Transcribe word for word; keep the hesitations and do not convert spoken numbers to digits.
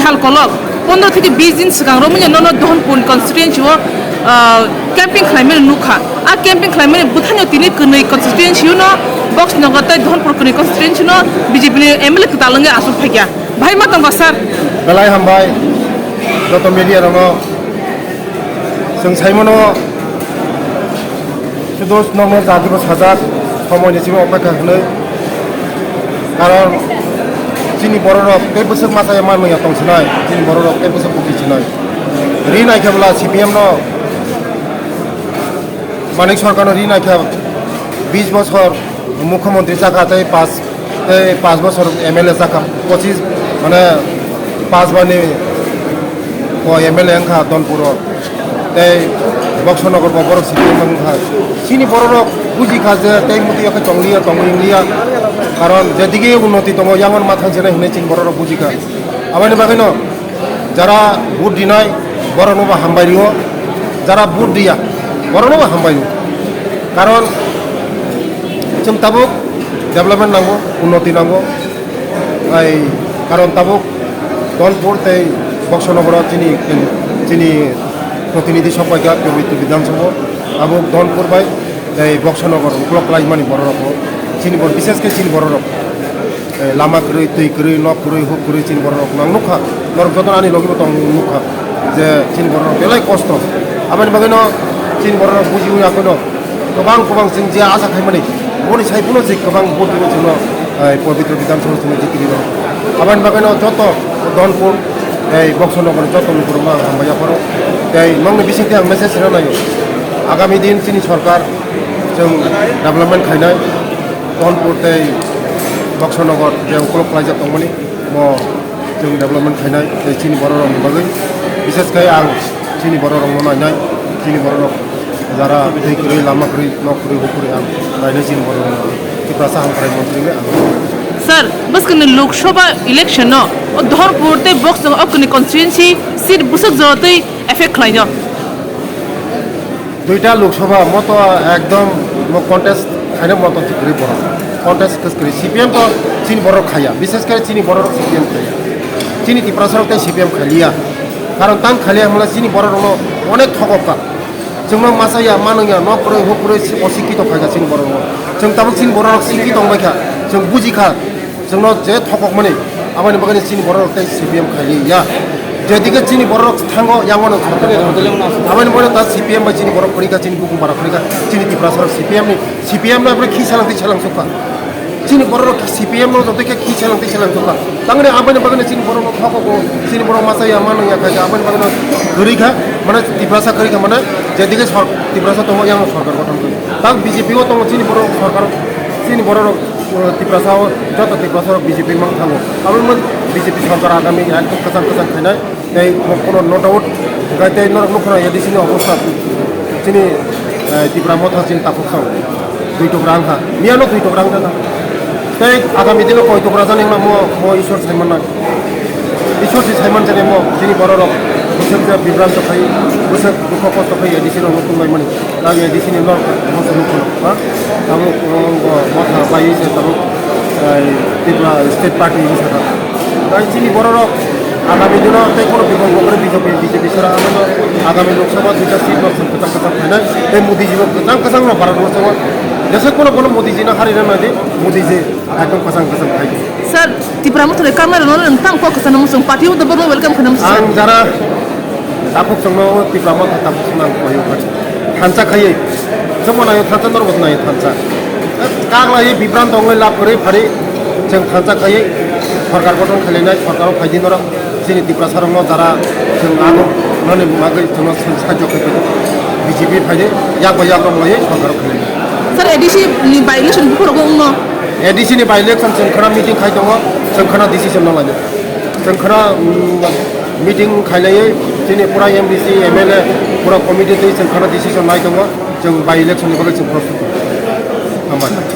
Sal kolok pondro theke bis din swkang romwi nono Dhanpur constituency o, ah, camping khlaimani nukha. A camping khlaimani bwthano tini kwnwi constituency o no Box Nagar tei Dhanpur kwnwi constituency no B J P ni M L A kwtal wngwi aswk phaikha. Bhai ma tongkha sir? Belai hambai joto media rokno. Chwng saimano sudo nokno jatibo sajak, somoini simi opekha hwnwi. Karon chini bororok tei bwswk masa ya manwi ya tong sinai, chini bororok tei bwswk buki sinai. Ri naikhe bwla C P M no, Manik Sarkarno ri naikhe bis bosor mukhyamantri chakha tei pas tei pas bosor M L A chakha, pochis, mane, pas bani o M L A wngkha Dhanpur o, tei Boxo Nagar bo borok C P M wngkha. Chini bororok bujikha je tei muti yakhe tongliya, tongwi wngliya, karon jedige unnoti tongo, yangon ma thangsinai hinwi chini bororok bujikha. Aboni bagwino jara vote dinai, borokno bo hambai rio, jara vote diya, borokno bo hambai rio. Karon chwng tabuk development nango, unnoti nango. Ai, karon tabuk Dhanpur tei Boxo Nagar o chini, chini protinidhi sok paikha Pabitra Bidhan Sabha o. Tabuk Dhanpur bai tei Boxo Nagar uklok khlaimani bororok o. Chini bor-, bishesh khe chini bororok. Eh, lama kwrwi, twi kwrwi, nok kwrwi, huk kwrwi chini bororok ang nukha. Norok jotono ani logi bo tong nukha je chini bororok belai kosto. Aboni bagwino chini bororok bujiwi akono kwbang kwbang chwng je asa khaimani, boni sai phano je kwbang vote rwwi chwngno, eh, Pabitra Bidhan Sabha chwngno jitiri rw. Aboni bagwino joto Dhanpur, eh, Boxo Nagar joto lukurokno ang hambai yapharo. Tei nokni bisingtwi ang message rwna naio. Agami din chini sorkar chwng development khainai. Dhanpur tei Boxo Nagar je ukolog khlaijak tongmani, bo chwng development khainai tei chini bororokni bagwi, bishesh khe ang chini bororokno nainai, chini bororok jara twi kwrwi, lama kwrwi, nok kwrwi, huk kwrwi ang nainai chini bororokni bagwi. Tiprasa Hamkrai Montri le ang. Sir, bwskangni Lok Sabha election no o Dhanpur tei Boxo Nagar o kwnwi constituency seat bwswk jora twi effect khlainw? Duita Lok Sabha mo to ekdom mo contest khaina mo to kwrwi borok. Contest kwrwi C P M to chini borok khaya. Bishesh kore chini borok C P M khaya. Chini Tiprasa rok tei C P M khaliya. Karon tang khaliya hwnla chini borok rokno onek thokok ka. Chwngno masa ya, manung ya, nok kwrwi, huk kwrwi, osikkhito khaika chini borok rok. Chwng tabuk chini borok rok sikhi tong bai kha. Chwng buji kha. Chwngno je thokokmani, aboni bagwino chini borok tei C P M khailiya. Jedike chini borok thango, yango no thokokmani. Aboni bagwino ta C P M bai chini borok kwrwi kha, chini bukung bara kwrwi kha, chini Tiprasa rok C P M ni, C P M no aboni khi salang twi salang sukha. Chini borok rok C P M no joto khe khi salang twi salang sukha. Tangni aboni bagwino chini borok no thokogo, chini borok masa ya, mano ya kha, aboni bagwino kwrwi kha, mane Tiprasa kwrwi kha, mane jedike sor-, Tiprasa tongo, yango sorkar gothon kha. Tang B J P o tongo chini borok sorkar, chini borok rok. Tiprasa o joto Tiprasa rok B J P mang thango. Abo mo B J P sorkar agami ekdom kwchang kwchang khainai. Tei mo kono no doubt. Hwnkhe tei norok nukho na A D C ni obostha. Chini, eh, Tipra Motha chini takhuk sao. Dui tukra wngkha. Miyano dui tukra wngkha. Tei agami dino koi tukra jani wngna mo, mo Isor sai mannai. Isor si sai man jani mo, chini borok rok. Bwswk je bibranto khai, bwswk dukho kosto khai A D C rok nukhung bai mani. Lagi di sini lor mo sunu kono ha. Tabuk, o, o, motha bai se tabuk, ai, Tripura State Party ni saka. Tai chini borok rok agami dino tei kono bikol bokre B J P, B J P sara ano agami Lok Sabha duita seat rok chwng kwchang kwchang khainai. Tei Modi ji bo kwchang kwchang no Bharat borso o. Jesa kono kono Modi ji no hari rwna di, Modi ji ekdom kwchang kwchang khai di. Sir, Tipra Motha ni karnai rok no nang tang kok kwchang no muchung party o to borno welcome khainai muchung. Ang jara Takhuk chwngno Tipra Motha takhuk chwngno ang koi o kha. Thansa khaiwi. Chwngno naio thansa, norokbo naio thansa. Kak laiwi bibrang tongwi lab kwrwi phari chwng thansa khaiwi sorkar gothon khailainai, sorkaro phaidi norok chini Tiprasa rokno jara chwng ano nani bagwi chwngno chwng sahajyo khai phaido. B J P phaidi yak bai yak rok laiwi sorkaro khailainai. Sir, A D C ni by election bukhuk rogo wngno? A D C ni by election chwng khana meeting khai tongo, chwng khana decision no lainai. Chwng khana, mm, meeting khailaiwi chini pura M D C, M L A, pura committee twi chwng khana decision nai tongo, chwng by election ni bagwi chwng prostut tongo. Hambai.